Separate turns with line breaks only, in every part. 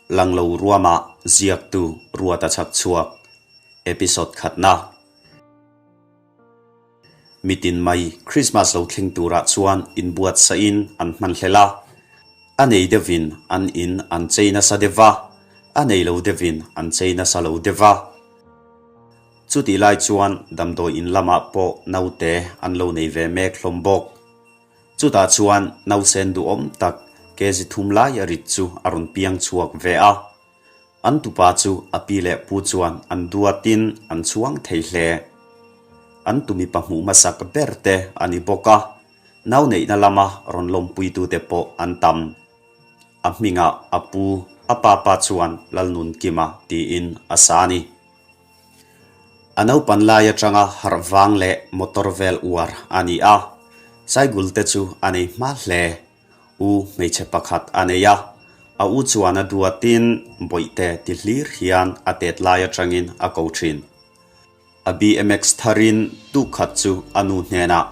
Langlo ruama ziaktu Ruata chhakchhuak episode khatna. Mitin mai Christmas lo thleng turah chuan inbuatsahin an hman hlel a, a nei deuhin an in an chei nasa deuh va, a nei lo deuhin an chei nasa lo deuh va. Chutih lai chuan damdawi in lamah pawh naute an lo nei ve mek hlawm bawk. Chutah chuan nausen duhawm tak kg thum lai a rit chu a rawn piang chhuak ve a. An tupa chu a pi leh pu chuan an duatin an chhuang thei hle. An tumi pahmuh hmasak ber te a ni bawk a, nau neihna lama rawn lawmpuitute pawh an tam. A hmingah a pu, a pa pa chuan Lalnunkima tiin a sa a ni. A naupan lai atanga harh vang leh motor vel uar a ni a, Saigul te chu a nei hma hle. U hmeichhe pakhat a nei a, a u chuan a duatin bawihte ti hlir hian a tet lai atangin a ko thin. A BMX tharin tuk khat chu a nu hnenah,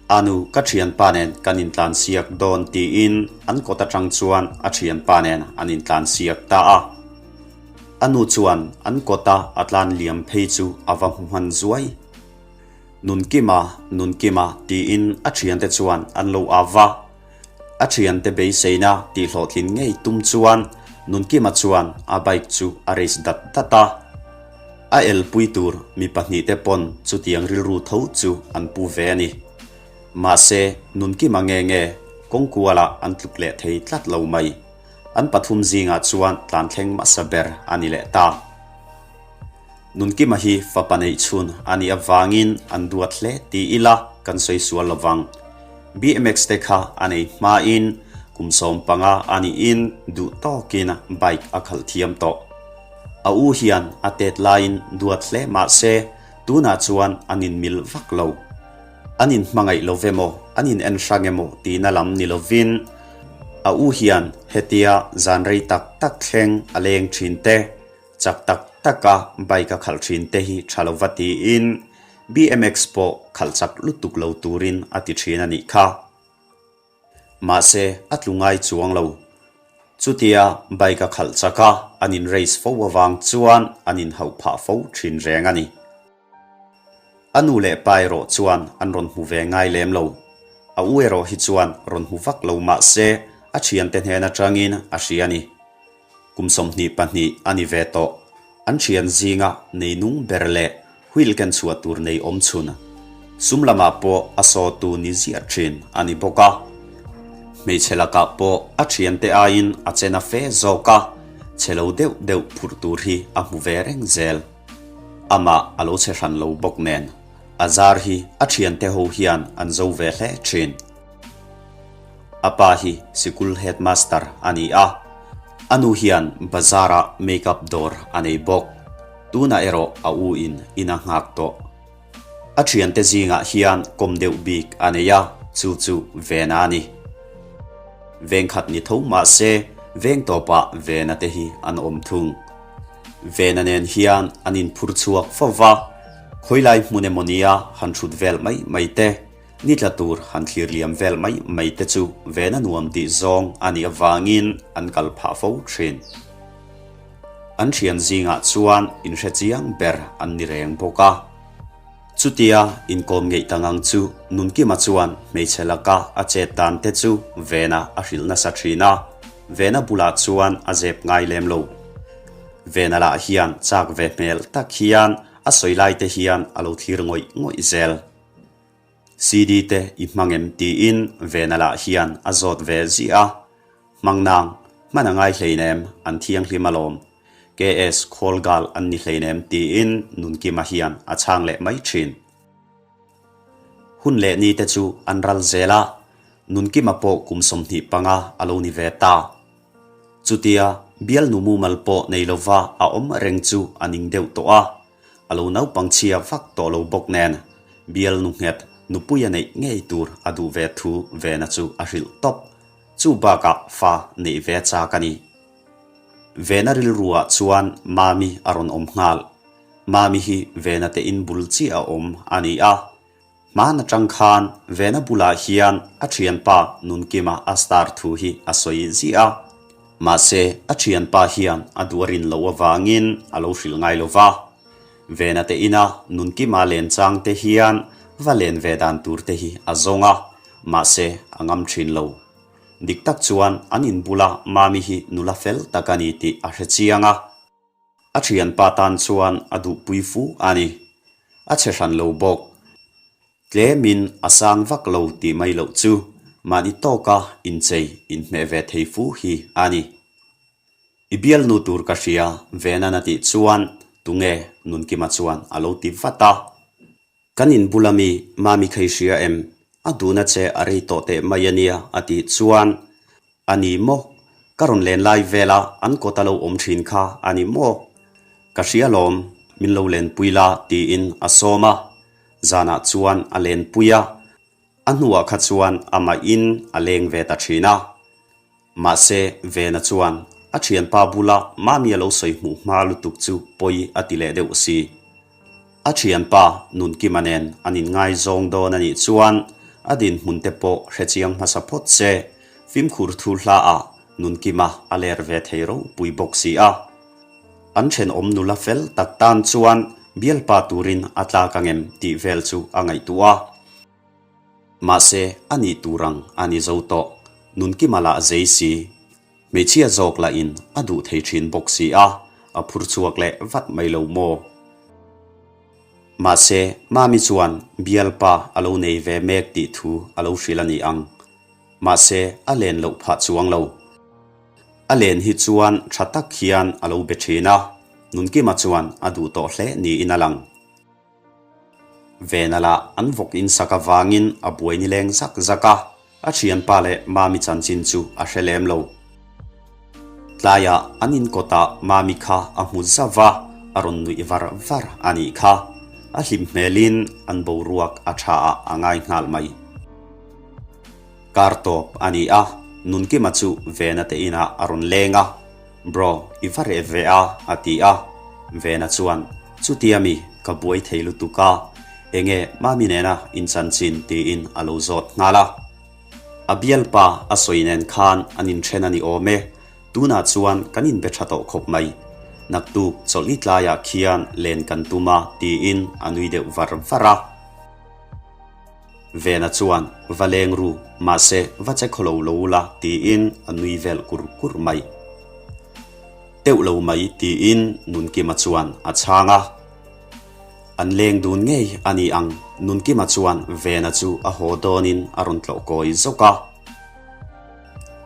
A nu, ka thianpa nen kan intlansiak dawn tiin an kawt atang chuan a thianpa nen an intlansiak ta a. A nu chuan an kawta a tlan liam phei chu a va hmu hman zuai. Nunkima, Nunkima tiin a thiante chuan an lo au va. A thiante beiseina tihhlawhtlin ngei tum chuan Nunkima chuan a bike chu a race dat dat a. A elpui tur mi pahnihte pawn chutiang rilru tho chu an pu ve a ni. Mahse, Nunkima nge nge kawngkualah an tluk leh thei tlat lo mai. An pathum zingah chuan tlan thleng hmasa ber a ni leh ta. Nunkima hi fapa neih chhun a nih avangin an duat hle ti ila kan sawi sual lo vang. BMX te kha a nei hmain kum 15 a nihin duh tawkin bike a khalh thiam tawh. A u hian a tet laiin duat hle mah se tunah chuan an inmil vak lo. An inhmangaih lo ve maw, an in en hrang emaw tihna lam ni lovin a u hian hetia zan rei tak tak thleng a leng thin te, chak tak taka bike a khalh thin te hi tha lova tiin BMX pawh khalh chak lutuk lo turin a ti thin a nih kha. Mahse a tlu ngai chuang lo. Chutia bike a khalh chak a, an in race fo avang chuan an inhauh phah fo thin reng a ni. A nu leh pa erawh chuan an rawn hmu ve ngai lem lo. A u erawh hi chuan rawn hmu vak lo mah se a thiante hnen atangin a hria a ni. Kum 22 a ni ve tawh. An thian zinga nei nung ber leh wheel ken chhuah tur nei awm chhun. Sum lamah pawh a sawtu ni ziah thin a ni bawk a. Hmeichhe lakah pawh a thiante aiin a chen a fe zawk a, chhe lo deuh deuh phurh tur hi a hmu ve reng zel. Amah a lo chhe hran lo bawk nen, a zar hi a thiante ho hian an zo ve hle thin. A pa hi sikul headmaster a ni a, a nu hian bazar-ah make-up dawr a nei bawk. Tunah erawh a u in in a nghak tawh. A thiante zingah hian kawm deuh bik a nei a, chu chu Vena a ni. Veng khat ni tho mah se, veng tawpah Vena te hi an awm thung. Vena nen hian an inphur chhuak fo va, khawilai hmun emaw nia han thut vel mai mai te, ni tla tur han thlir liam vel mai mai te chu Vena nuam tih zawng a nih avangin an kal phah fo thin. An thian zingah chuan inhre chiang ber an ni reng bawk a. Chutia inkawm ngeih ta ngang chu Nunkima chuan hmeichhe laka a chet dan te chu Vena a hrilh nasa thin a, Vena bulah chuan a zep ngai lem lo. Vena lah hian chak ve hmel tak hian a sawi lai te hian a lo thlir ngawih ngawih zel. CD te i hmang em tiin Vena lah hian a zawt ve ziah a, Hmang nang, hman a ngai hleinem, an thianghlim alawm. KS Khawlgal an ni hleinem tiin Nunkima hian a chhang leh mai thin. Hun leh ni te chu an ral zel a, Nunkima pawh kum 25 a lo ni ve ta. Chutia bialnu mumal pawh nei lova a awm reng chu a ning deuh tawh a, a lo naupang chhia vak tawh lo bawk nen bialnu nghet nupui a neih ngei tur a duh ve thu vena chu a hrilh tawp. Chu bakah fa neih ve chak a ni. Vena rilruah chuan Mami a rawn awm nghal. Mami hi Vena te in bul chiah a awm a ni a. Hman atang khan Vena bulah hian a thianpa Nunkima a star thu hi a sawi ziah a. Mahse, a thianpa hian a duh a rin loh avangin a lo hrilh ngai lo va. Vena te ina Nunkima len chang te hian va len ve dan tur te hi a zawng a, mahse a ngam thin lo. Dik tak chuan an inbula Mami hi nula fel tak a ni tih a hre chiang a. A thianpa tan chuan a duhpui fu a ni. A chhe hran lo bawk. Tlemin a sang vak lo tih mai loh chu mahni tawka inchei inhmeh ve thei fu hi a ni. I bialnu tur ka hria Venan a tih chuan tunge Nunkima chuan a lo ti vat a. Kan inbul ami Mami kha i hria em? A duhna che a rei tawh teh mai a nia a tih chuan A ni maw? Ka rawn len lai vela an kawt a lo awm thin kha a ni maw? Ka hria lawm, min lo lenpui la tiin a sawm a. Zanah chuan a lenpui a, a hnuah kha chuan amahin a leng ve ta thin a. Mahse, Vena chuan a thianpa bula Mami a lo sawi hmuh hma lutuk chu pawi a ti leh deuh si. A thianpa Nunkima nen an inngaizawng dawn a nih chuan a dinhmun te pawh hrechiang hmasa phawt se, fimkhur thu hla ah Nunkima a ler ve thei ropui bawk si a. An thenawm nula fel tak tan chuan bialpa turin a tlak angem tih vel chu a ngaihtuah a. Mahse, a nih tur ang a ni zo tawh. Nunkima lah zei si. Hmeichhia zawk lah in a duh thei thin bawk si a, a phur chhuak leh vat mai lo maw? Mahse, Mami chuan bialpa a lo nei ve mek tih thu a lo hrilh a ni ang. Mahse, a len loh phah chuang lo. A len hi chuan tha tak hian a lo be thin a, Nunkima chuan a duh tawh hle niin a lang. Vena lah an vawk in sak avangin a buai nileng zak zak a, a thianpa leh Mami chanchin chu a hre lem lo. Tlaiah an inkawtah Mami kha a hmu zauh va, a rawn nuih var var a nih kha. A hlim hmelin an boruak a tha ah a ngai nghal mai. Kar tawp a ni a, Nunkima chu Vena te inah a rawn leng a. Bro, i va reh ve a, a ti a. Vena chuan, Chutia mi, ka buai thei lutuk a, enge Mami nena in chanchin tiin a lo zawt nghal a. A bialpa a sawi nen khan an inthen a ni awm e, tunah chuan kan inbe tha tawh khawp mai. Naktuk chawlhni tlaiah khian len kan tum a, tiin a nui deuh var var a. Vena chuan, Va leng ru, mahse va che khaw lo lo ula, tiin a nui vel kur kur mai. Teuh lo mai, tiin Nunkima chuan a chhang a. An leng dun ngei a ni ang, Nunkima chuan Vena chu a haw dawnin a rawn tlawh kawi zawk a.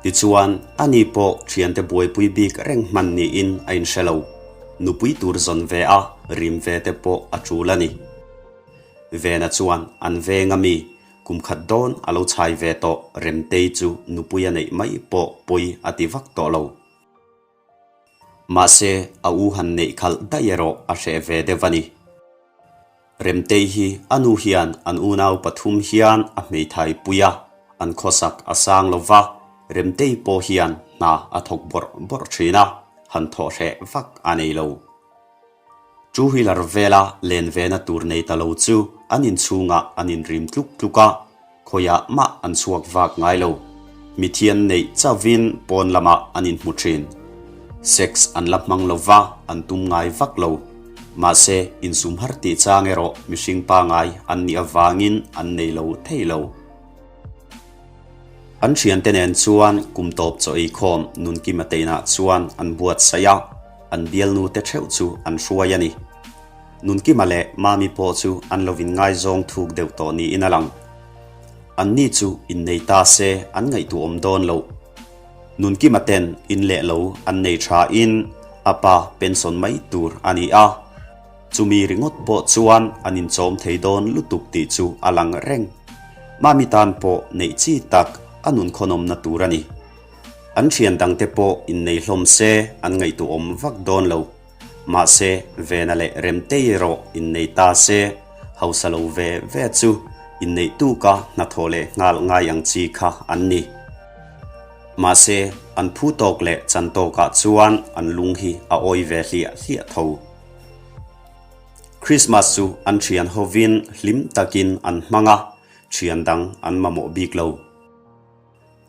Tichuan, ani pawh thiante buaipui bik reng hman niin a inhre lo. Nupui tur zawn ve a, rim ve te pawh a tul a ni. Vena chuan an veng a mi, kum khat dawn a lo chhai ve tawh Remtei chu nupui a neih mai pawh pawi a ti vak tawh lo. Mahse, a u han neih khalh daih erawh a hreh ve deuh a ni. Remtei hi a nu hian an unau pathum hian a hmeithai pui a, an khawsak a sang lo va, Remtei pawh hian hna a thawk bawrh bawrh thin a, han thawh hreh vak a nei lo. Two wheeler vela len vena tur nei ta lo chu an inchhungah an inrim tluk tluk a, khawiah mah an chhuak vak ngai lo. Mithian neih chauhin pawn lamah an inhmu thin. Sex an la hmang lo va, an tum ngai vak lo. Mahse, insum har tih chang erawh mihring pangai an nih avangin an nei lo thei lo. An thiante nen chuan kum tawp chaw ei khawm Nunkima teinah chuan an buatsaih a, an bialnu te theuh chu an hruai a ni. Nunkima leh Mami pawh chu an lo inngaizawng thuk deuh tawh niin a lang. Anni chu innei ta se an ngaihtuahawm dawn loh. Nunkima ten in leh lo an nei tha in a pa pension mai tur a ni a. Chumi ringawt pawh chuan an inchawm thei dawn lutuk tih chu a lang reng. Mami tan pawh neih chi tak a nun khawnawmna tur a ni. An thian dangte pawh innei hlawm se an ngaihtuahawm vak dawn lo. Mahse, Vena leh Remtei erawh innei ta se, hausa lo ve ve chu inneih tuka hnathawh leh nghal ngai ang chi kha an ni. Mahse, an phu tawk leh chan tawkah chuan an lung hi a awi ve hliah hliah tho. Christmas chu an thian hovin hlim takin an hmang a, thian dang an mamawh bik lo.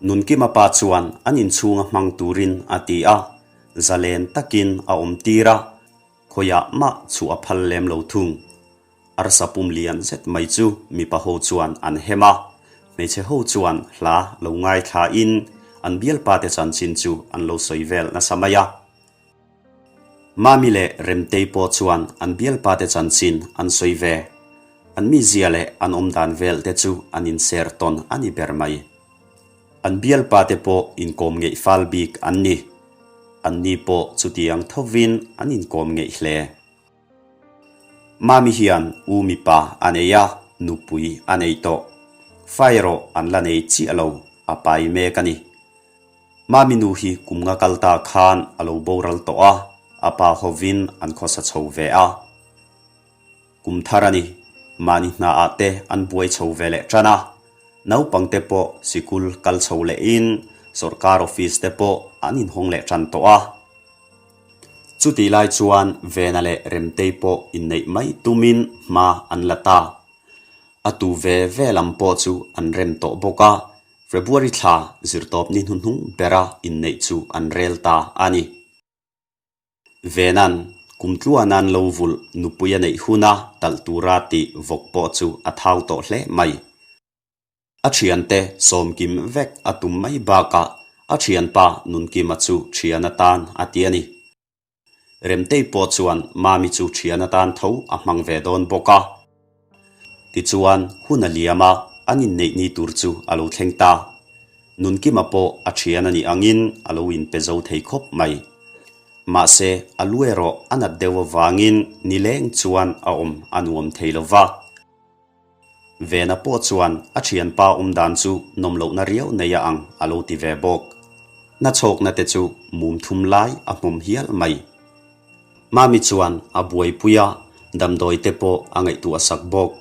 Nunkima pa chuan an inchhunga hmang turin a ti a, zalen takin a awm tir a, khawiah mah chhuah a phal lem lo thung. Arsa pum lian zet mai chu mipa ho chuan an hem a, hmeichhe ho chuan hla lo ngaithla in an bialpa te chanchin chu an lo sawi vel nasa mai a. Mami leh Remtei pawh chuan an bialpa te chanchin an sawi ve. An mizia leh an awmdan vel te chu an inser tawn a ni ber mai. An bialpa te pawh inkawm ngeih fal bik an ni. Anni pawh chutiang thovin an inkawm ngeih hle. Mami hian u mipa a nei a, nupui a nei tawh. Fa erawh an la nei chiah lo, a pai mek a ni. Mami nu hi kum nga kal ta khan a lo boral tawh a, a pa hovin an khawsa chho ve a. Kum thar a ni, mahni hnaah te an buai chho ve leh tan a, naupang te pawh sikul kal chho lehin sawrkar office te pawh an inhawng leh tan tawh a. Chutih lai chuan Vena leh Remtei pawh inneih mai tumin hma an la ta. A tu ve ve lam pawh chu an rem tawh bawk a, February thla zirtawp ni hnuhnung bera inneih chu an rel ta a ni. Venan, kum tluanan lo vulh nupui a neih huna talh tura tih vawk pawh chu a thau tawh hle mai. A thiante sawmkim vek a tum mai bakah a thianpa Nunkima chu thian atan a ti a ni. Remtei pawh chuan Mami chu thian atan tho a hmang ve dawn bawk a. Tichuan, hun a liam a, an inneih ni tur chu a lo thleng ta. Nunkima pawh a thian a nih angin a lo inpe zo thei khawp mai. Mahse, a lu erawh a nat deuh avangin nileng chuan a awm a nuam thei lo va. Vena pawh chuan a thianpa awm dan chu nawm lohna riau nei a ang a lo ti ve bawk. Na chhawkna te chu mum thum lai a hmawm hial mai. Mami chuan a buaipui a, damdawi te pawh a ngaihtuah sak bawk.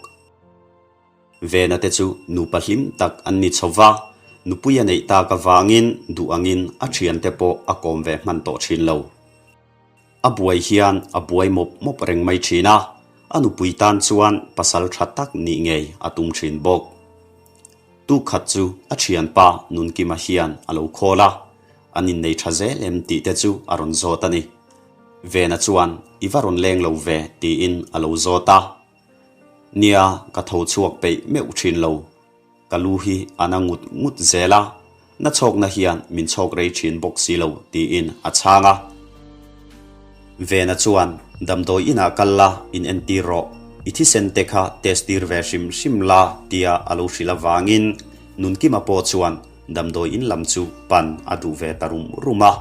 Vena te chu nupa hlim tak an ni chho va, nupui a neih tak avangin duh angin a thiante pawh a kawm ve hman tawh thin lo. A buai hian a buai mawp mawp reng mai thin a, a nupui tan chuan pasal tha tak nih ngei a tum thin bawk. Tuk khat chu a thianpa Nunkima hian a lo khawl a, an innei tha zel em tih te chu a rawn zawt a ni. Vena chuan i va rawn leng lo ve tiin a lo zawt a. Nia, ka tho chhuak peih meuh thin lo. Ka lu hi a na ngut ngut zel a, na chhawkna hian min chhawk rei thin bawk si lo tiin a chhang a. Vena chuan, Damdawi inah kal la, in entir rawh. I thisen te kha test tir ve hrim hrim la tia a lo hrilh avangin Nunkima pawh chuan damdawi in lam chu pan a duh ve ta rum rum a.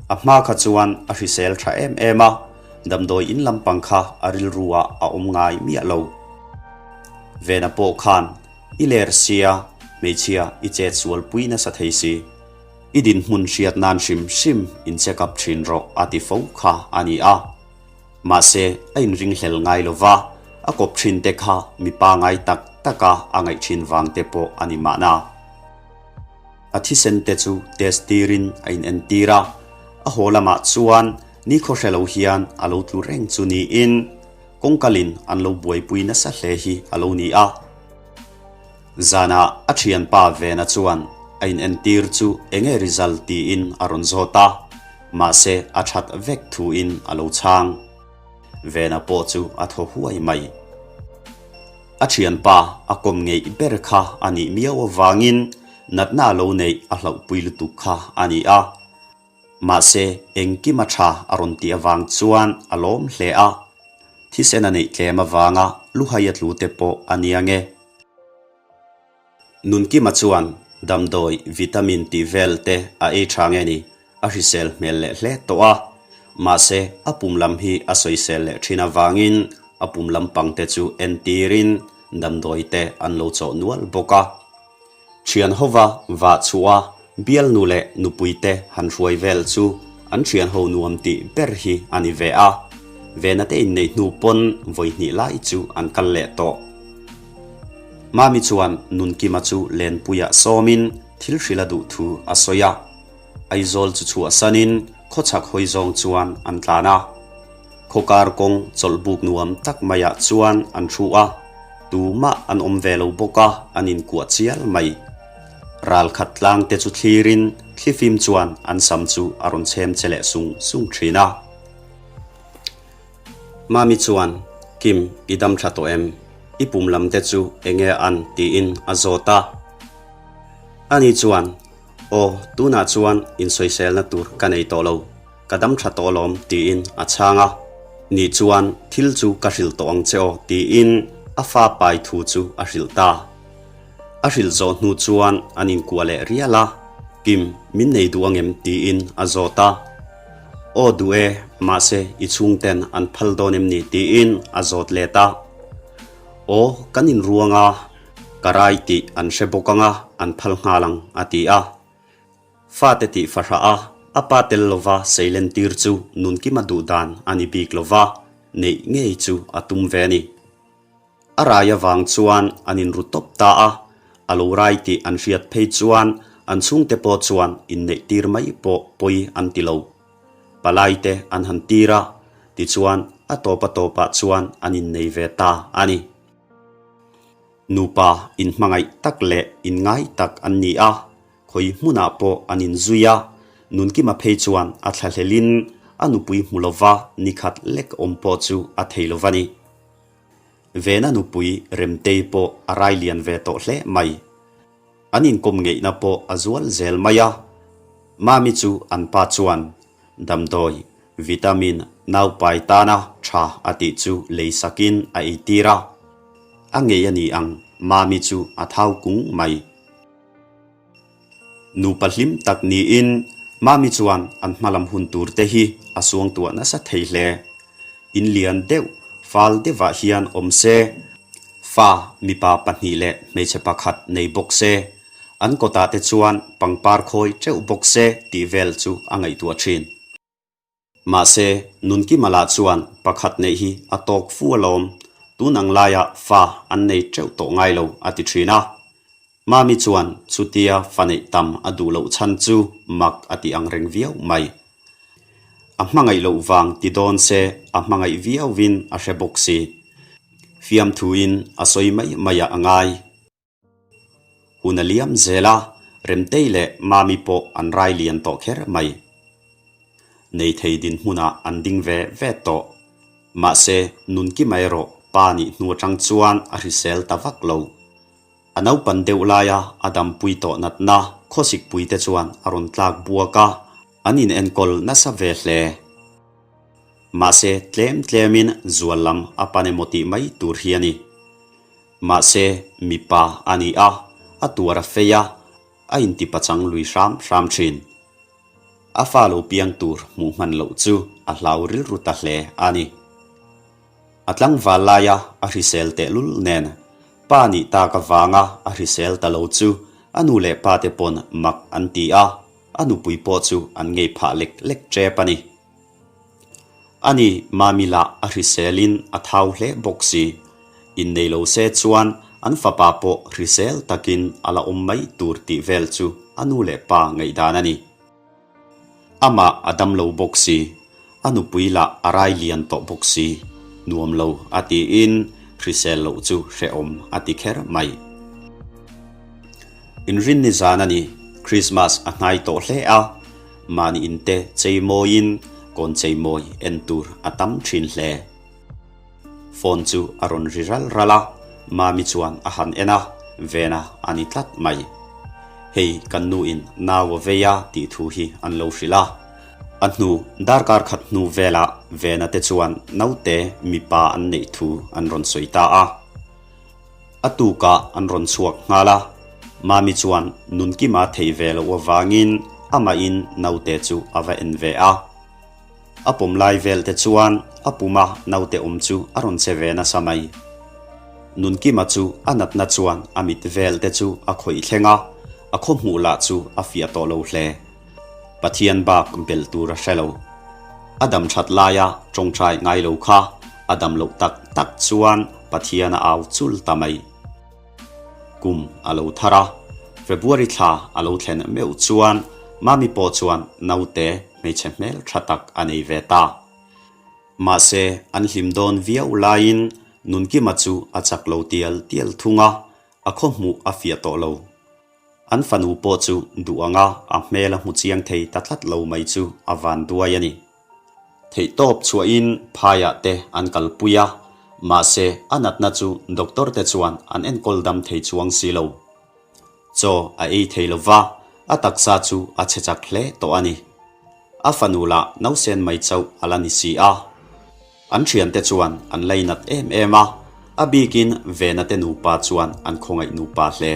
A hma kha chuan a hrisel tha em em a, damdawi in lampang kha a rilru ah a awm ngai miah lo. Vena pawh khan, I ler sia, hmeichhia i chet sual pui nasa thei si. I dinhmun hriat nan hrim hrim in check up thin rawh a ti fo kha a ni a. Mahse, a inringhlel ngai lo va, a kawp thin te kha mi pangai tak tak a a ngaih thin vang te pawh a ni mahna. A thisen te chu test tirin a inentir a, a haw lamah chuan nikhaw hre lo hian a lo tlu reng chu niin kawngkalin an lo buaipui nasa hle hi a lo ni a. Zanah a thianpa Vena chuan a inentir chu enge result tiin a rawn zawt a, mahse a that vek thuin a lo chhang. Vena pawh chu a thaw huai mai. A thianpa a kawm ngeih ber kha a nih miau avangin natna a lo neih a hlauhpui lutuk kha a ni a. Mahse, engkim a tha a rawn tih avang chuan a lawm hle a. Thisen a neih tlem avanga luhai a tlu te pawh a nia nge. Nunkima chuan damdawi vitamin tih vel te a ei tha nge ni, a hrisel hmel leh hle tawh a. Mahse, a pum lam hi a sawisel leh thin avangin a pum lampang te chu entirin damdawi te an lo chawh nual bawk a. Thian hova vah chhuah a, bialnu leh nupui te han hruai vel chu an thian ho nuam tih ber hi a ni ve a. Vena te inneih hnu pawn vawi hnih lai chu an kal leh tawh. Mami chuan Nunkima chu Lenpuiah sawmin thil hrilh a duh thu a sawi a. Aizawl chu chhuahsanin khawchhak hawi zawng chuan an tlan a. Khawkar kawng chawlhbuk nuam tak maiah chuan an thu a, tumah an awm ve lo bawk a, an inkuah chial mai. Ralkhat tlang te chu thlirin thlifim chuan an sam chu a rawn chhem che leh sung sung thin a. Mami chuan, Kim, i dam tha tawh em? I pum lam te chu enge an? tiin a zawt a. Ani chuan, Aw, tunah chuan insawiselna tur ka nei tawh lo. Ka dam tha tawh alawm tiin a chhang a. Nih chuan thil chu ka hrilh tawh ang che aw tiin a fa pai thu chu a hrilh ta. A hrilh zawh hnu chuan an inkuah leh rial a, Kim, min nei duh angem tiin a zawt a. Aw duh e, mahse i chhungten an phal dawn em ni tiin a zawt let a. Aw, kan inruang a, ka rai tih an hre bawk anga an phal nghal ang a ti a. Fate tih fahrah a, a pa tel lova seilen tir chu Nunkima duh dan a ni bik lova, neih ngei chu a tum ve a ni. A rai avang chuan an inru tawp ta a, a lo rai tih an hriat phei chuan an chhungte pawh chuan inneih tir mai pawh pawi an ti lo. Palai te an han tir a, tichuan a tawp a tawpah chuan an innei ve ta a ni. Nupa inhmangaih tak leh inngai tak an ni a, Khawi hmunah pawh an inzui a, Nunkima phei chuan a thlahlelin a nupui hmu lova nikhat lek awm pawh chu a thei lo va ni. Vena nupui Remtei pawh a rai lian ve tawh hle mai. An inkawm ngeihna pawh a zual zel mai a. Mami chu an pa chuan damdawi, vitamin, naupai tana tha a tih chu lei sakin a eitir a. A ngei a ni ang, Mami chu a thau kung mai. Nupa hlim tak niin Mami chuan an hmalam hun tur te hi a suangtuah nasa thei hle. In lian deuh, fal deuhah hian awm se, fa mipa pahnih leh hmeichhe pakhat nei bawk se, an kawtah te chuan pangpar khawi teuh bawk se tih vel chu a ngaihtuah thin. Mahse, Nunkima lah chuan pakhat neih hi a tawk fu alawm, tun ang laiah fa an nei teuh tawh ngai lo a ti thin a. Mami chuan chutia fa neih tam a duh loh chhan chu mak a ti ang reng viau mai. A hmangaih loh vang ti dawn se a hmangaih viauin a hre bawk si. Fiamthuin a sawi mai maiah a ngai. Hun a liam zel a, Remtei leh Mami pawh an rai lian tawh kher mai. Nei thei dinhmunah an ding ve ve tawh. Mahse, Nunkima erawh pa nih hnu atang chuan a hrisel ta vak lo. A naupan deuh laia a dampui tawh natna khawsikpui te chuan a rawn tlak buak a, an inenkawl nasa ve hle. Mahse, tlem tlemin zual lam a pan emaw tih mai tur hi a ni. Mahse, mipa a ni a, a tuar a fei a, a intipachang lui hram hram thin. A fa lo piang tur hmuh hman loh chu a hlau rilru ta hle a ni. A tlangval laia a hrisel tehlul nen, pa nih tak avanga a hrisel ta lo chu a nu leh pa te pawn mak an ti a, a nupui pawh chu an ngei phah lek lek tep a ni. Ani Mami lah a hriselin a thau hle bawk si. Innei lo se chuan an fapa pawh hrisel takin a la awm mai tur tih vel chu a nu leh pa ngaihdan a ni. Amah a dam lo bawk si, a nupui lah a rai lian tawh bawk si, nuam lo a tiin hrisel loh chu hrehawm a ti kher mai. Inrinni zan a ni, Krismas a hnai tawh hle a. Mahni inte chei mawiin kawn chei mawi en tur a tam thin hle. Phone chu a rawn ri ral ral a, Mami chuan a han en a, Vena a ni tlat mai. Hei kan nuin nau a vei a tih thu hi an lo hrilh a. A hnu darkar khat hnu velah Vena te chuan naute mipa an neih thu an rawn sawi ta a. A tukah an rawn chhuak nghal a, Mami chuan Nunkima theih ve loh avangin amahin naute chu a va en ve a. A pawm lai vel te chuan a puma naute awm chu a rawn che ve nasa mai. Nunkima chu a natna chuan a mit vel te chu a khawih thleng a, a khaw hmuh lah chu a fiah tawh lo hle. Pathian bak belh tur a hre lo. A dam that laia tawngtai ngai lo kha a dam loh tak tak chuan Pathian a au chul ta mai. Kum a lo thar a, February thla a lo thlen meuh chuan Mami pawh chuan naute hmeichhe hmel tha tak a nei ve ta. Mahse, an hlim dawn viau laiin Nunkima chu a chak lo tial tial thung a, a khaw hmuh a fiah tawh lo. An fanu pawh chu duh anga a hmel a hmu chiang thei ta tlat lo mai chu a vanduai a ni. Theihtawp chhuahin phaiah te an kalpui a, mahse a natna chu doctor te chuan an enkawl dam thei chuang si lo. Chaw a ei thei lo va, a taksa chu a chhe chak hle tawh a ni. A fanu lah nausen mai chauh a la ni si a. An thiante chuan an lainat em em a, a bikin Vena te nupa chuan an khawngaih nupa hle.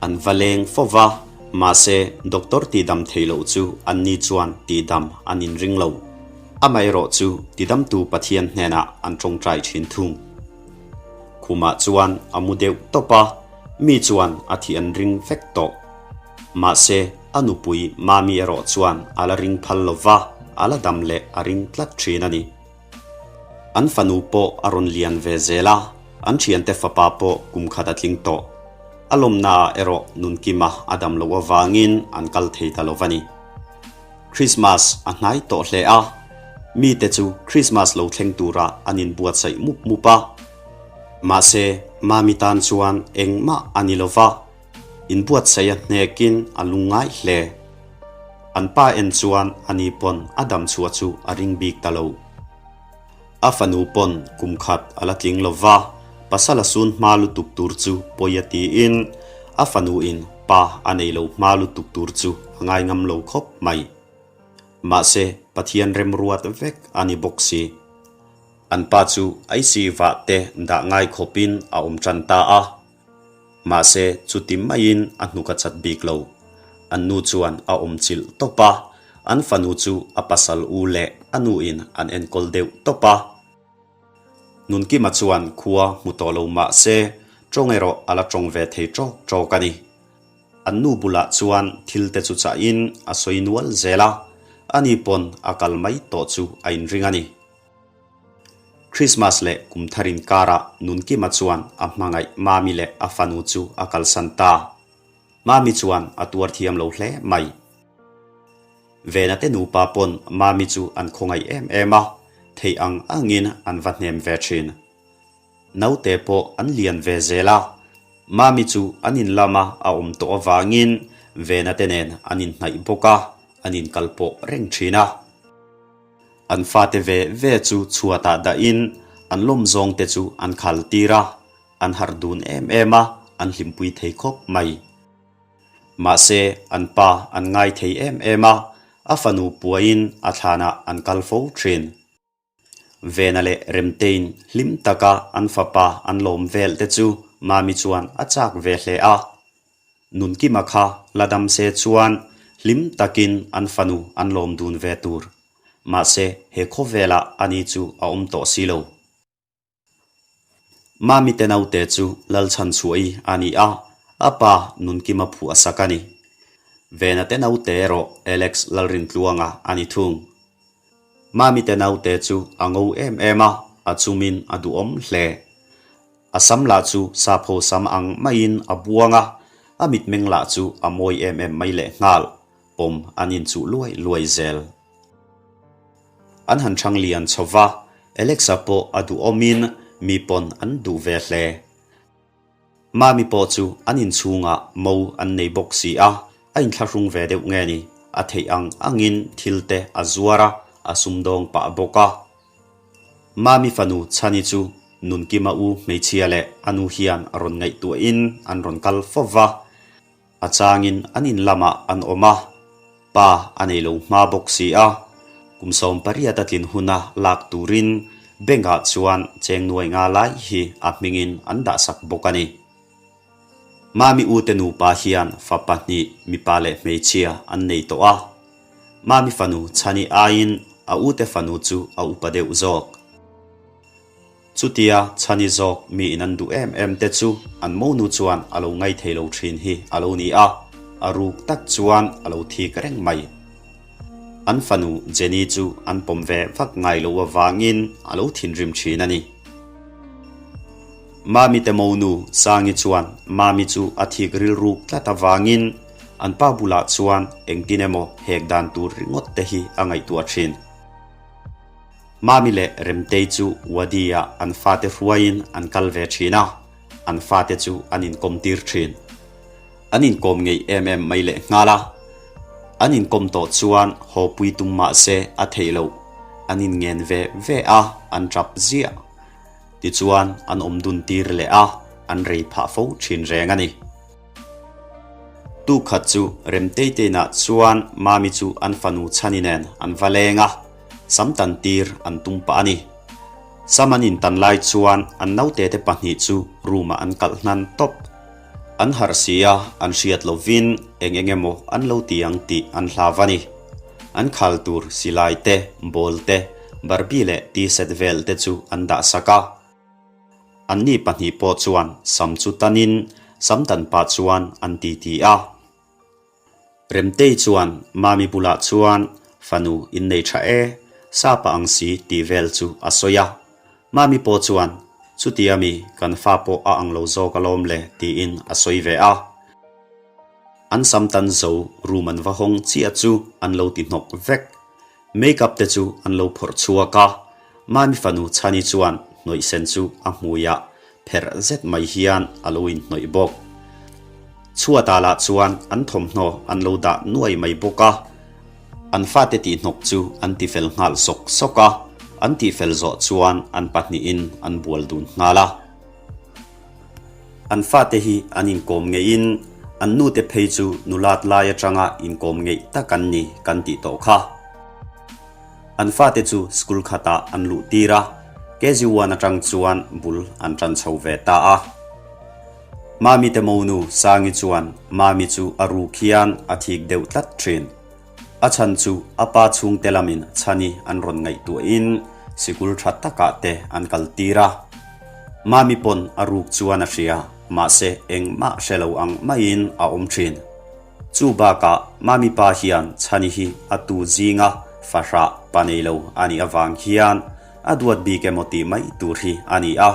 An va leng fo va, mahse doctor tidam thei loh chu anni chuan tihdam an inring lo. Amaherawh chu tidamtu Pathian hnenah an tawngtai thin thung. Khumah chuan a mu deuh tawp a, mi chuan a thih an ring vek tawh. Mahse, a nupui Mami erawh chuan a la ring phal lo va, a la dam leh a ring tlat thin a ni. An fanu pawh a rawn lian ve zel a, an thiante fapa pawh kum khat a tling tawh. A lawmnaah erawh Nunkima a dam loh avangin an kal thei ta lo va ni. Krismas a hnai tawh hle a, mite chu Krismas lo thleng tura an inbuatsaih mup mup a. Mahse, Mami tan chuan engmah a ni lo va, inbuatsaih a hnekin a lungngai hle. An pa en chuan ani pawn a dam chhuah chu a ring bik ta lo. A fanu pawn kum khat a la tling lo va, pasal a sun hma lutuk tur chu pawi a tiin a fanu in pa a nei lo hma lutuk tur chu a ngai ngam lo khawp mai. Mahse, Pathian remruat vek a ni bawk si. An pa chu ICU-ah te dah ngai khawpin a awm tan ta a. Mahse, chuti maiin a hnuk a chat bik lo. An nu chuan a awm chilh tawp a, an fanu chu a pasal u leh a nuin an enkawl deuh tawp a. Nunkima chuan khua hmu tawh lo mah se, tawng erawh a la tawng ve thei tawk tawk a ni. An nu bulah chuan thil te chu chahin a sawi nual zel a, ani pawn a kal mai tawh chu a inring a ni. Christmas leh kum thar inkarah Nunkima chuan a hmangaih Mami leh a fanu chu a kalsan ta. Mami chuan a tuar thiam lo hle mai. Vena te nupa pawn Mami chu an khawngaih em em a, theih ang angin an va hnem ve thin. Naute pawh an lian ve zel a, Mami chu an in lama a awm tawh avangin Vena te nen an inhnaih bawk a, an inkal pawh reng thin a. An fate ve ve chu chhuatah dahin an lawm zawngte chu an khal tir a, an harh dun em em a, an hlimpui thei khawp mai. Mahse, an pa an ngai thei em em a, a fanu puaiin a thlanah an kal fo thin. Vena leh Remtein hlim taka an fapa an lawm vel te chu Mami chuan a chak ve hle a. Nunkima kha la dam se chuan hlim takin an fanu an lawm dun ve tur. Mahse, he khawvelah ani chu a awm tawh si lo. Mami te naute chu Lalchhanchhuahi a ni a, a pa Nunkima phuah sak a ni. Vena te naute erawh Alex Lalrintluanga a ni thung. Mami te naute chu a ngo em em a, a chumin a duhawm hle. A sam lah chu sapho sam ang maiin a buang a, a mitmeng lah chu a mawi em em mai lehnghal, pawm an inchuh luai luai zel. An han chhang lian chho va, Alexa pawh a duhawmin mi pawn an duh ve hle. Mami pawh chu an inchhungah mo an nei bawk si a, a inthlahrung ve deuh nge ni, a theih ang angin thil te a zuar a, a sumdawng pah bawk a. Mami fanu Chhani chu Nunkima u hmeichhia leh a nu hian a rawn ngaihtuahin an rawn kal fo va, A changin an in lamah an awm a, pa a nei lo hma bawk si a, kum 18 a tlin huna lak turin bank-ah chuan cheng nuai nga lai hi a hmingin an dahsak bawk a ni. Mami ute nupa hian fa pahnih mipa leh hmeichhia an nei tawh a, Mami fanu Chhani aiin a ute fanu chu a upa deuh zawk. Chutia chhani zawk mi in an duh em em te chu an monu chuan a lo ngai thei lo thin hi a lo ni a, a ruk tak chuan a lo thik reng mai. An fanu Jenny chu an pawm ve vak ngai lo avangin a lo thinrim thin a ni. Mami te monu Sangi chuan Mami chu a thik rilruk tlat avangin an pa bulah chuan engtin emaw hek dan tur ringawt te hi a ngaihtuah thin. Mami leh Remtei chu Wadi-ah an fate hruaiin an kal ve thin a, an fate chu an inkawm tir thin. An inkawm ngeih em em mai leh nghal a. An inkawm tawh chuan haw pui tum mah se a theih loh. An inngen ve ve a, an tap ziah. Tichuan an awm dun tir leh a, an rei phah fo thin reng a ni. Tuk khat chu Remteiteinah chuan Mami chu an fanu Chhani nen an va leng a, sam tan tir an tum pah a ni. Sam an intan lai chuan an naute te pahnih chu room ah an kalh hnan tawp. An harh si a, an hriat lovin eng eng emaw an lo ti ang tih an hlau a ni. An khal tur silai te, ball te, Barbie leh T-set vel te chu an dah sak a. Anni pahnih pawh chuan sam chu tanin sam tan pah chuan an titi a. Remtei chuan Mami bulah chuan fanu innei tha e, sa pah ang si tih vel chu a sawi a. Mami pawh chuan chutia mi kan fa pawh a ang lo zawk alawm le tiin a sawi ve a. An sam tan zo room an va hawng chiah chu an lo ti hnawk vek. Make up te chu an lo phawrh chhuak a, Mami fanu Chhani chuan hnawih sen chu a hmuiah pherh zet mai hian a lo inhnawih bawk. Chhuatah lah chuan an thawmhnaw an lo dah nuai mai bawk a, an fate tihhnawk chu an tifel nghal sawk sawk a, an tihfel zawh chuan an pahnihin an bual dun nghal a. An fate hi an inkawm ngeihin an nute phei chu nulat lai atanga inkawm ngeih tak an ni kan tih tawh kha. An fate chu school khatah an luh tir a, KG one atang chuan bul an tan chho ve ta a. Mami te monu Sangi chuan Mami chu a ruk hian a thik deuh tlat thin. A chhan chu a pa chhungte lamin Chhani an rawn ngaihtuahin sikul tha takah te an kal tir a. Mami pawn a ruk chuan a hria, mahse engmah hre lo ang maiin a awm thin. Chu bakah Mami pa hian Chhani hi a tu zinga fahrah pa nei lo a nih avang hian a duat bik emaw tih mai tur hi a ni a.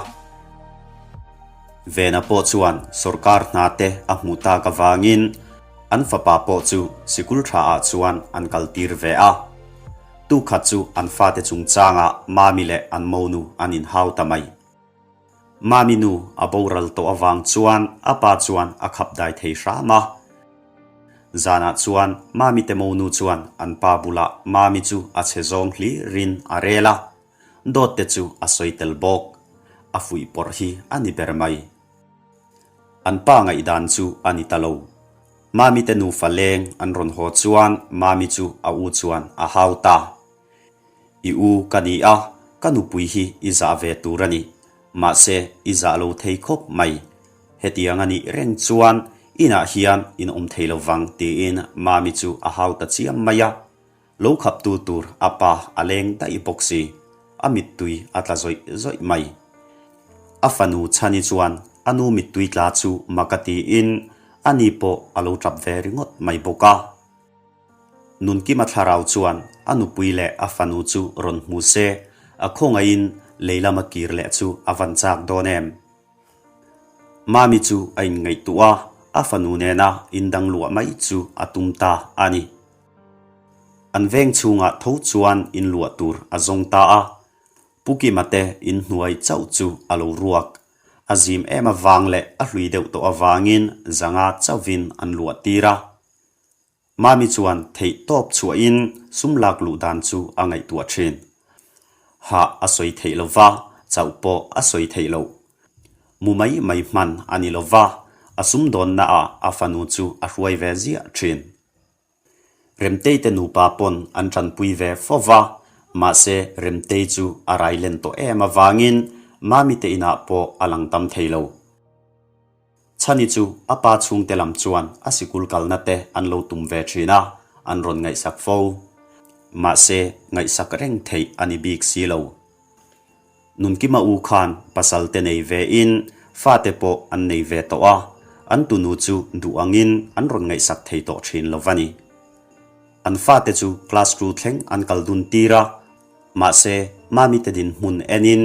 Vena pawh chuan sawrkar hna te a hmuh tak avangin An fapa pawh chu sikul tha ah chuan an kal tir ve a. Tu khat chu an fate chungchangah Mami leh an monu an inhau ta mai. Mami nu a boral tawh avang chuan a pa chuan a khap dai thei hram a. Zanah chuan Mami te monu chuan an pa bulah Mami chu a chhe zawng hlirin a rel a. Dawt te chu a sawi tel bawk. A fuih pawrh hi a ni ber mai. An pa ngaihdan chu a ni ta lo. Mami te nufa leng an rawn haw chuan Mami chu a u chuan a hau ta. I u ka ni a, ka nupui hi i zah ve tur a ni. Mahse, i zah lo thei khawp mai. Hetiang a nih reng chuan inah hian in awm thei lo vang tiin Mami chu a hau ta chiam mai a. Lo khaptu tur a pa a leng daih bawk si, a mittui a tla zawih zawih mai. A fanu Chhani chuan a nu mittui tla chu mak a tiin a ni pawh a lo tap ve ringawt mai bawk a. Nunkima thlarau chuan a nupui leh a fanu chu rawn hmu se, a khawngaihin lei lama kir leh chu a van chak dawn em? Mami chu a inngaihtuah a, a fanu nena indang luah mai chu a tum ta a ni. An veng chhungah tho chuan inluah tur a zawng ta a, Pu Kima te inhnuai chauh chu a lo ruak. A zim em avang leh a hlui deuh tawh avangin zanga chauhin an luah tir a. Mami chuan theih tawp chhuahin sum lak luh dan chu a ngaihtuah thin. Hah a sawi theih lo va, chauh pawh a sawi theih loh. Mu mai mai hman a ni lo va, a sumdawnnaah a fanu chu a hruai ve ziah thin. Remtei te nupa pawn an tanpui ve fo va, mahse Remtei chu a rai len tawh em avangin Mami te inah pawh a lang tam thei lo. Chhani chu a pa chhungte lam chuan a sikul kalna te an lo tum ve thin a, an rawn ngaihsak fo. Mahse ngaihsak reng theih a ni bik si lo. Nunkima u khan pasal te nei ve in fate pawh an nei ve tawh a, an tunu chu duh angin an rawn ngaihsak thei tawh thin lo va ni. An fate chu class two thleng an kal dun tir a, mahse Mami te dinhmun enin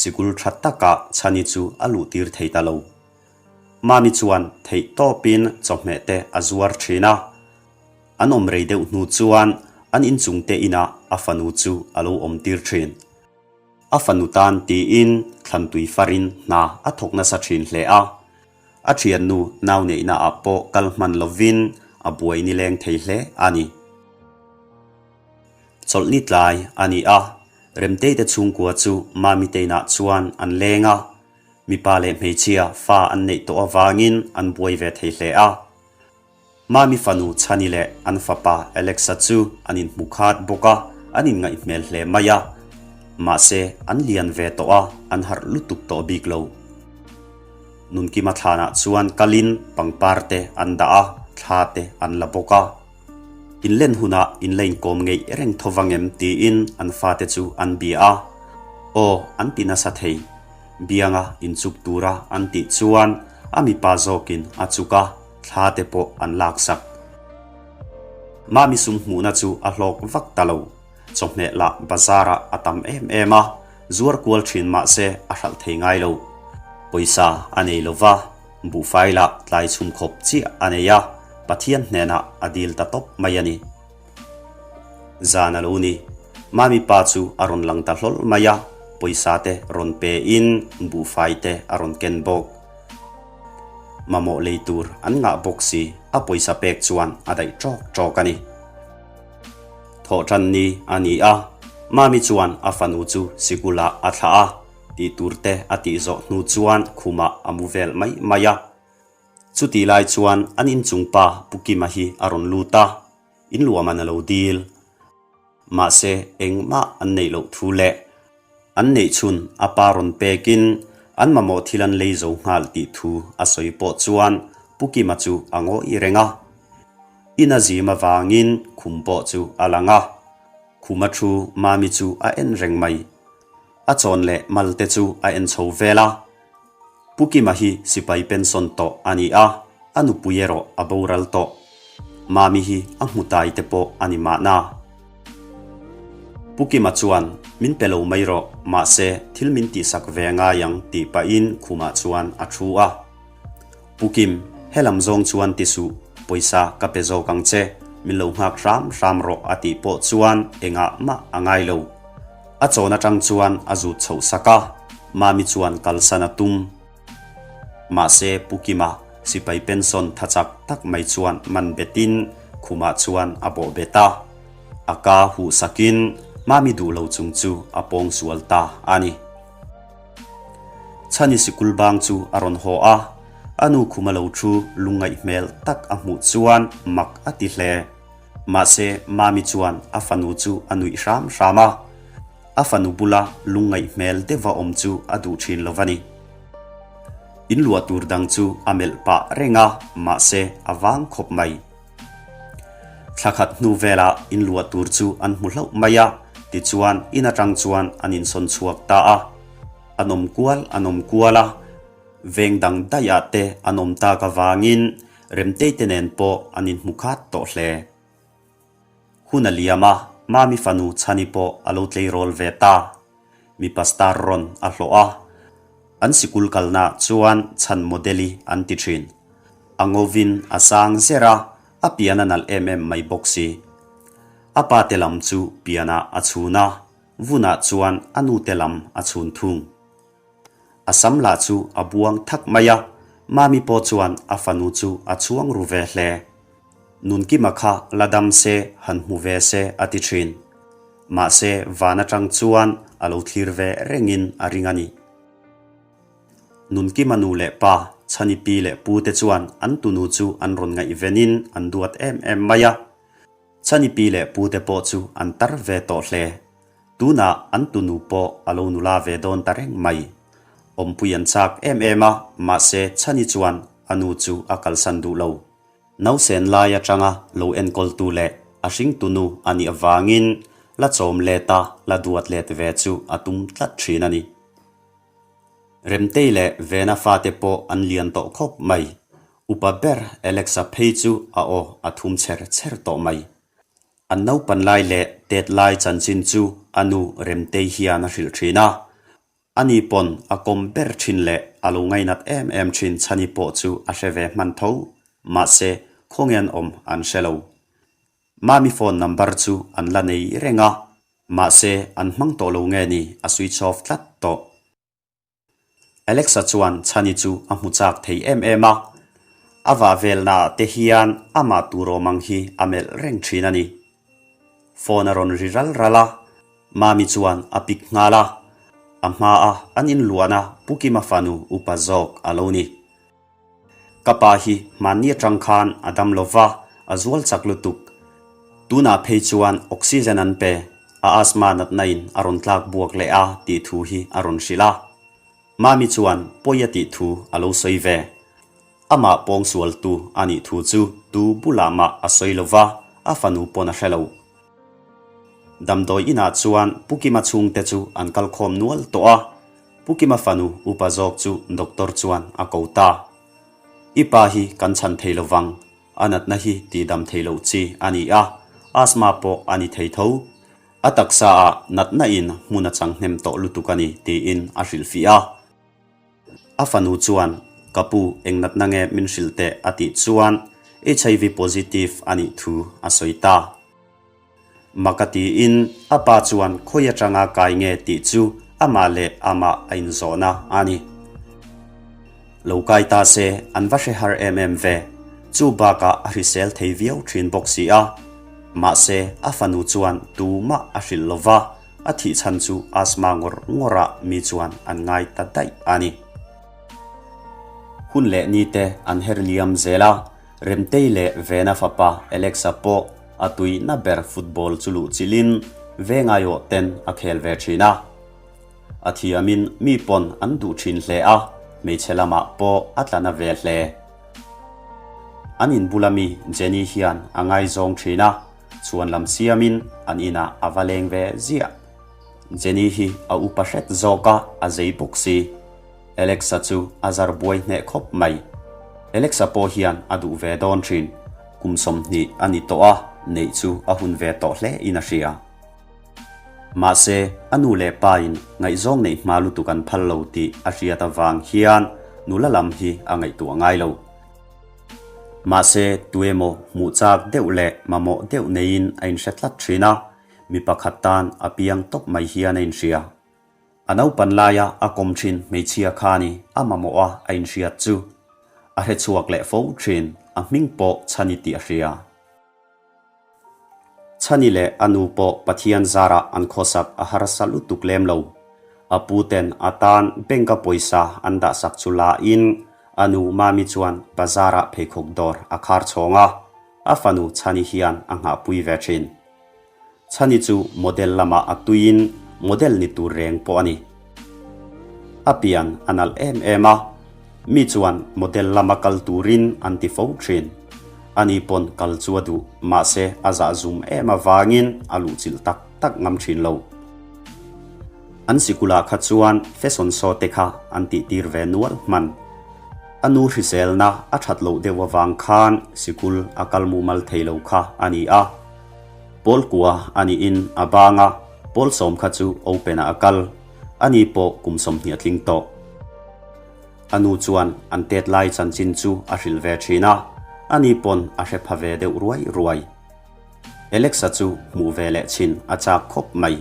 sikul tha takah Chhani chu a luh tir thei ta lo. Mami chuan theih tawpin chawhmeh te a zuar thin a, an awm rei deuh hnu chuan an inchungte inah a fanu chu a lo awm tir thin. A fanu tan tiin thlantui farin hna a thawk nasa thin hle a. A thiannu nau neihna ah pawh kal hman lovin a buai nileng thei hle a ni. Chawlhni tlai a ni a, Remtei te chhungkua chu Mami te inah chuan an leng a, mipa leh hmeichhia fa an neih tawh avangin an buai ve thei hle a. Mami fanu Chhani leh an fapa Alexa chu an inhmu khat bawk a, an inngaih hmel hle mai a. Mahse, an lian ve tawh a, an harh lutuk tawh bik lo. Nunkima thlanah chuan kalin pangpar te an dah a, thla te an la bawk a. Inlen hunah in la inkawm ngeih reng tho vang em tiin an fate chu an bia a. Aw, an ti nasa thei. Bianga inchuk tura an tih chuan a mipa zawkin a chuk a. Thla te pawh an laksak. Mami sum hmuhna chu a hlawk vak ta lo. Chawhmeh lah bazar ah a tam em em a, zuar kual thin mah se a hralh thei ngai lo. Pawisa a nei lo va, buhfai lah tlai chhum khawp chiah a nei a, Pathian hnenah a dil ta tawp mai a ni. Zan a lo ni. Mami pa chu a rawn lang ta hlawl mai a, pawisa te rawn pe in buhfai te a rawn ken bawk. Mamawh lei tur an ngah bawk si, a pawisa pek chuan a daih ṭawk ṭawk a ni. Thawhṭan ni a ni a, Mami chuan a fanu chu sikulah a thlah a, tih tur te a tih zawh hnu chuan khumah a mu vel mai mai a. Chutih lai chuan an inchung pa Pu Kima hi a rawn lut a, inluahman a lo dil. Mahse, engmah an neih loh thu leh an neih chhun a pa rawn pekin an mamawh thil an lei zo nghal tih thu a sawi pawh chuan Pu Kima chu a ngawih reng a. In a zim avangin khum pawh chu a lang a, khuma thu Mami chu a en reng mai. A chawn leh mal te chu a en chho vel a. Pu Kima hi sipai pension tawh a ni a, a nupui erawh a boral tawh. Mami hi a hmu tai te pawh a ni mahna. Pu Kima chuan, Min pe lo mai rawh, mahse thil min tihsak ve ngai ang tih pahin khumah chuan a thu a. Pu Kim, helam zawng chuan ti suh, pawisa ka pe zawk ang che, min lo nghak hram hram rawh a tih pawh chuan engah mah a ngai lo. A chawn atang chuan a zut chhoh sak a, Mami chuan kalsan a tum. Mahse Pu Kima sipai pension tha chak tak mai chuan man betin khumah chuan a bawh bet a. A ka huh sakin Mami duh lo chung chu a pawng sual ta a ni. Chhani sikul bang chu a rawn haw a, a nu khuma lo thu lungngaih hmel tak a hmuh chuan mak a ti hle. Mahse, Mami chuan a fanu chu a nuih hram hram a, a fanu bula lungngaih hmel deuha awm chu a duh thin lo va ni. In luah tur dang chu a melh pah reng a, mahse a vang khawp mai. Thla khat hnu velah in luah tur chu an hmu hlauh mai a, tichuan in atang chuan an insawn chhuak ta a. An awm kual an awm kual a, veng dang daihah te an awm tak avangin Remtei te nen pawh an inhmu khat tawh hle. Hun a liam a, Mami fanu Chhani pawh a lo tleirawl ve ta. Mipa star rawn a hlawh a, an sikul kalna chuan Chhan Model-i an ti thin. A ngovin a sang zer a, a pian a nalh em em mai bawk si. A pa te lam chu pianah a chhun a, vunah chuan a nu te lam a chhun thung. A sam lah chu a buang thak mai a, Mami pawh chuan a fanu chu a chhuang ru ve hle. Nunkima kha la dam se, han hmu ve se a ti thin. Mahse, van atang chuan a lo thlir ve rengin a ring a ni. Nunkima nu leh pa, Chhani pi leh pu te chuan an tunu chu an rawn ngaihvenin an duat em em mai a. Chhani pi leh pu te pawh chu an tar ve tawh hle. Tunah an tunu pawh a lo nula ve dawn ta reng mai. Awmpui an chak em em a, mahse Chhani chuan a nu chu a kalsan duh lo. Nausen lai atanga lo enkawltu leh a hringtunu a nih avangin la chawm let a, la duat let ve chu a tum tlat thin a ni. Remtei leh Vena fate pawh an lian tawh khawp mai. Upa ber Alexa phei chu a aw a thum chher chher tawh mai. An naupan lai leh tet lai chanchin chu a nu Remtei hian a hrilh thin a. Ani pawn a kawm ber thin leh a lo ngainat em em thin Chhani pawh chu a hre ve hman tho. Mahse, khawnge an awm an hre lo. Mami phone number chu an la nei reng a, mahse an hmang tawh lo nge ni a switch off tlat tawh. Alexa chuan Chhani chu a hmu chak thei em em a, a vah velnaah te hian amah tur awm ang hi a melh reng thin a ni. Phone a rawn ri ral ral a, Mami chuan a pick nghal a, a hmaa an inluahna Pu Kima fanu upa zawk a lo ni. Ka pa hi hmanni atang khan a dam lo va, a zual chak lutuk. Tunah phei chuan oxygen an pe, a asthma natna in a rawn tlak buak leh a tih thu hi a rawn hrilh a. Mami chuan pawi a tih thu a lo sawi ve. Amah pawngsualtu a nih thu chu tu bulah mah a sawi lo va, a fanu pawn a hre lo. Damdawi inah chuan Pu Kima chhungte chu an kal khawm nual tawh a, Pu Kima fanu upa zawk chu doctor chuan a ko ta. I pa hi kan chhan thei lo vang, a natna hi tihdam thei loh chi a ni a, asthma pawh a ni thei tho. A taksa ah natna in hmun a chang hnem tawh lutuk a ni tiin a hrilhfiah a. A fanu chuan, Ka pu, eng natna nge min hrilh teh a tih chuan HIV positive a nih thu a sawi ta. Maka tiin a pa chuan khawi atanga kai nge tih chu amah leh amah a inzawhna a ni. Lo kai ta se an va hre har em em ve, chu bakah a hrisel thei viau thin bawk si a. Mahse a fanu chuan tumah a hrilh lo va, a thih chhan chu asthma ngawr ngawrah mi chuan an ngai ta daih a ni. Hun leh ni te an her liam zel a, Remtei leh Vena fapa Alexa pawh a tuihna ber football chu luh chilhin ve ngaiawh ten a khel ve thin a. A thiamin mi pawn an duh thin hle a, hmeichhe lamah pawh a tla na ve hle. An inbula mi Jenny hian a ngaizawng thin a, chhuan lam siamin an inah a va leng ve ziah. Jenny hi a upa hret zawk a, a zei bawk si. Alexa chu a zar buai hneh khawp mai. Alexa pawh hian a duh ve dawn thin. Kum 20 a ni tawh a, neih chu a hun ve tawh hle in a hria. Mahse, a nu leh pa in ngaihzawng neih hma lutuk an phal lo tih a hriat avang hian nula lam hi a ngaihtuah ngai lo. Mahse, tuemaw hmuh chak deuh leh mamawh deuh neiin a inhre tlat thin a, mi pakhat tan a piang tawp mai hian a inhria. A naupan laia a kawm thin hmeichhia kha ni a mamawh a a inhriat chu. A hre chhuak leh fo thin, a hming pawh Chhani tih a hria. Chhani leh a nu pawh Pathian zarah an khawsak a harsa lutuk lem lo. A pu ten a tan bank-a pawisa an dahsak chu la in a nu Mami chuan bazar-ah pheikhawk dawr a khar chhawng a, a fanu Chhani hian a nghahpui ve thin. Chhani chu model lamah a tuiin model ni tur reng pawh a ni. A pian a nalh em em a, mi chuan model lama kal turin an ti fo thin. Ani pawn kal chu a duh, mahse a zah zum em avangin a luhchilh tak tak ngam thin lo. An sikulah kha chuan fashion show te kha an tihtir ve nual hman. A nu hriselna a that loh deuh avang khan sikul a kal mumal thei lo kha a ni a. Pawl kua a niin a bang a, pawl sawm kha chu open ah a kal. A ni pawh kum 20 a tling tawh. A nu chuan an tet lai chanchin chu a hrilh ve thin a, a ni pawn a hre pha ve deuh ruai ruai. Alexa chu hmuh ve leh chin a chak khawp mai.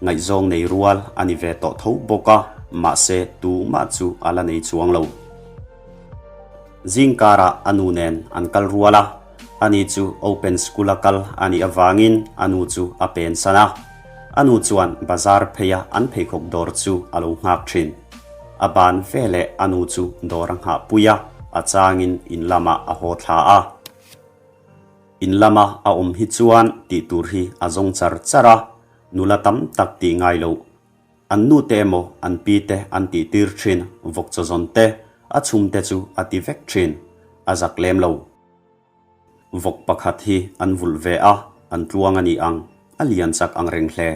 Ngaihzawng nei rual a ni ve tawh tho bawk a, mahse tumah chu a la nei chuang lo. Zing karah a nu nen an kal rual a, ani chu open school a kal a nih avangin a nu chu a pen san a. A nu chuan bazar pheia an pheikhawk dawr chu a lo nghak thin. A ban veleh a nu chu dawr a nghahpui a, a changin in lamah a haw thla a. In lama a awm hi chuan tih tur hi a zawng char char a, nula tam tak tih ngai loh. An nu te emaw an pi te an tih tir thin, vawk chaw zawn te, a chhum te chu a ti vek thin. A zak lem lo. Vawk pakhat hi an vulh ve a, an tluang a ni ang, a lian chak ang reng hle.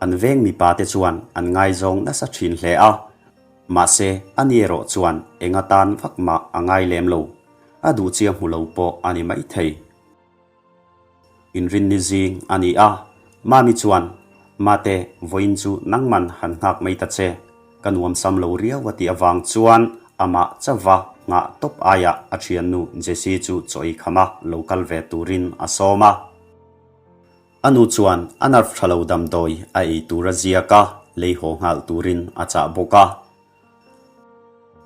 An veng mipa te chuan an ngaizawng nasa thin hle a, mahse a ni erawh chuan eng atan vak mah a ngai lem lo. A duh chiah hmu lo pawh a ni maithei. Inrinni zing a ni a, Mami chuan, Mate, vawiin chu nangman han nghak mai ta che, ka nuamsam lo riau a tih avang chuan amah chauva nghah tawp aiah a thiannu Jessie chu chaw ei khama lo kal ve turin a sawm a. A nu chuan a nerve tha lo damdawi a ei tur a ziak a, lei haw nghal turin a chah bawk a.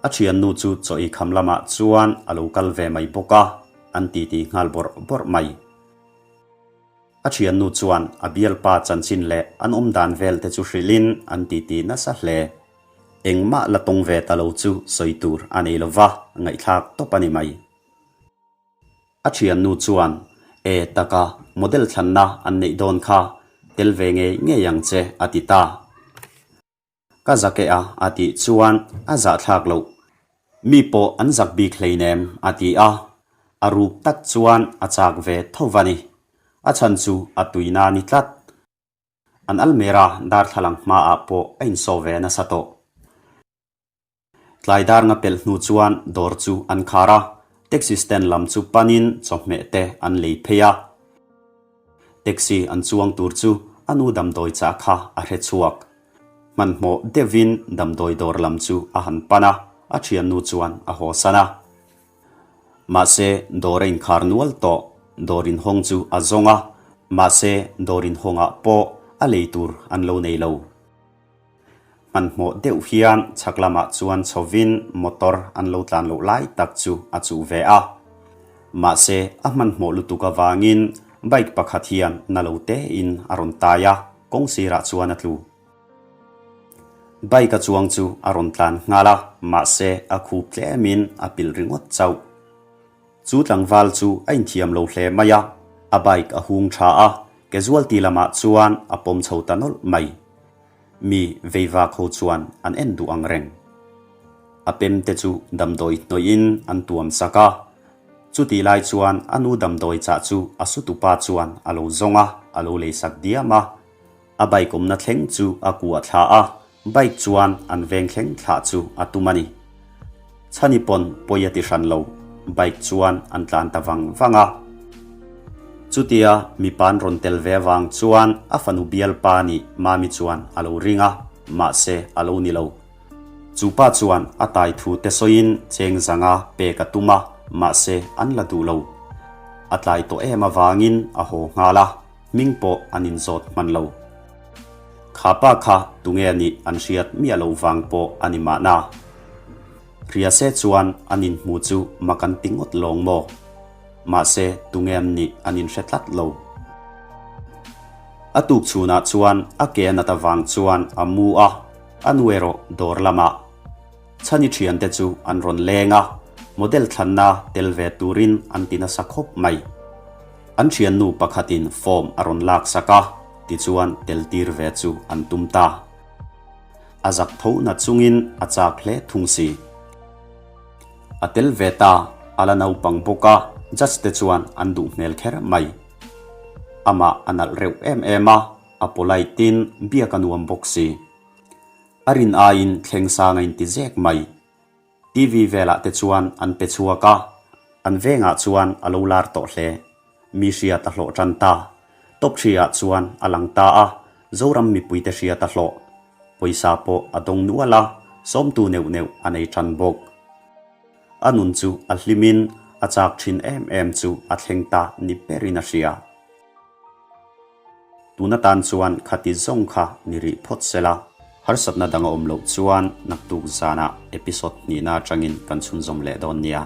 A thiannu chu chaw ei kham lamah chuan a lo kal ve mai bawk a, an titi nghal bawrh bawrh mai. A thiannu chuan a bialpa chanchin leh an awm dan vel te chu hrilhin an titi nasa hle. Engmah la tawng ve ta lo chu sawi tur a nei lova, ngaihthlak tawp a ni mai. A thiannu chuan, E taka, model thlanna an neih dawn kha, tel ve ngei ngei ang che, a ti ta. Ka zak e a, a tih chuan a zahthlak loh. Mi pawh an zak bik hleinem, a ti a. A ruk tak chuan a chak ve tho va ni. A chhan chu a tuina ni tlat. An almera darthlalang hmaah pawh a insaw ve nasa tawh. Tlai dar nga pelh hnu chuan dawr chu an khar a, taxi stand lam chu panin chawhmeh te an lei phei a. Taxi an chuang tur chu a nu damdawi chah kha a hre chhuak. Hmanhmawh deuhin damdawi dawr lam chu a han pan a, a thiannu chuan a hawsan a. Mahse dawr a inkhar nual tawh, dawr inhawng chu a zawng a, mahse dawr inhawngah pawh a lei tur an lo nei lo. Hmanhmawh deuh hian chhak lamah chuan chhovin motor an lo tlan loh lai tak chu a chuh ve a. Mahse, a hmanhmawh lutuk avangin bike pakhat hian na lo tein a rawn tai a, kawng sirah chuan a tlu. Bike a chuang chu a rawn tlan nghal a, mahse a khup tlemin a pilh ringawt chauh. Chu tlangval chu a inthiam lo hle mai a, a bike a hung tha a, casualty lamah chuan a pawm chho ta nawlh mai. Mi veivak ho chuan an en duh ang reng. A pem te chu damdawi hnawih in an tuam sak a. Chutih lai chuan a nu damdawi chah chu a sutupa chuan a lo zawng a, a lo lei sak diam a. A bike awmna thleng chu a kuah thla a, bike chuan an veng thleng thlah chu a tum a ni. Chhani pawn pawi a ti hran lo, bike chuan an tlan ta vang vang a. Chutia mipa an rawn tel ve avang chuan a fanu bialpa nih Mami chuan a lo ring a, mahse a lo ni lo. Chu pa chuan a tai thu te sawiin cheng zanga pek a tum a, mahse an la duh lo. A tlai tawh em avangin a haw nghal a. Hming pawh an inzawt hman lo. Kha pa kha tunge a nih an hriat miah loh vang pawh a ni mahna. Hria se chuan an inhmu chu mak an ti ngawt lawng maw? Mahse tunge an nih an inhre tlat lo. A tuk chhunah chuan a ke a nat avang chuan a mu a, a nu erawh dawr lamah. Chhani thiante chu an rawn leng a, model thlanna tel ve turin an ti nasa khawp mai. An thiannu pakhatin form a rawn lak sak a, tichuan tel tir ve chu an tum ta. A zak tho na chungin a chak hle thung si. A tel ve ta, a la naupang bawk a, judge te chuan an duh hmel kher mai. Amah a nalh reuh em em a, a polite in biak a nuam bawk si. A rin aiin thleng sang a inti zek mai. TV velah te chuan an pe chhuak a, an vengah chuan a lo lar tawh hle. Mi hriat a hlawh tan ta. Top hriah chuan a lang ta a, Zoram mipuite hriat a hlawh. Pawisa pawh a dawng nual a, sawmtu neuh neuh a nei tan bawk. A nun chu a hlimin a chak thin em em chu a thleng ta ni berin a hria. Tun atan chuan khati zawng kha ni rih phawt se la. Harsatna dang a awm loh chuan naktuk zanah episode hnihna atangin kan chhunzawm leh dawn nia.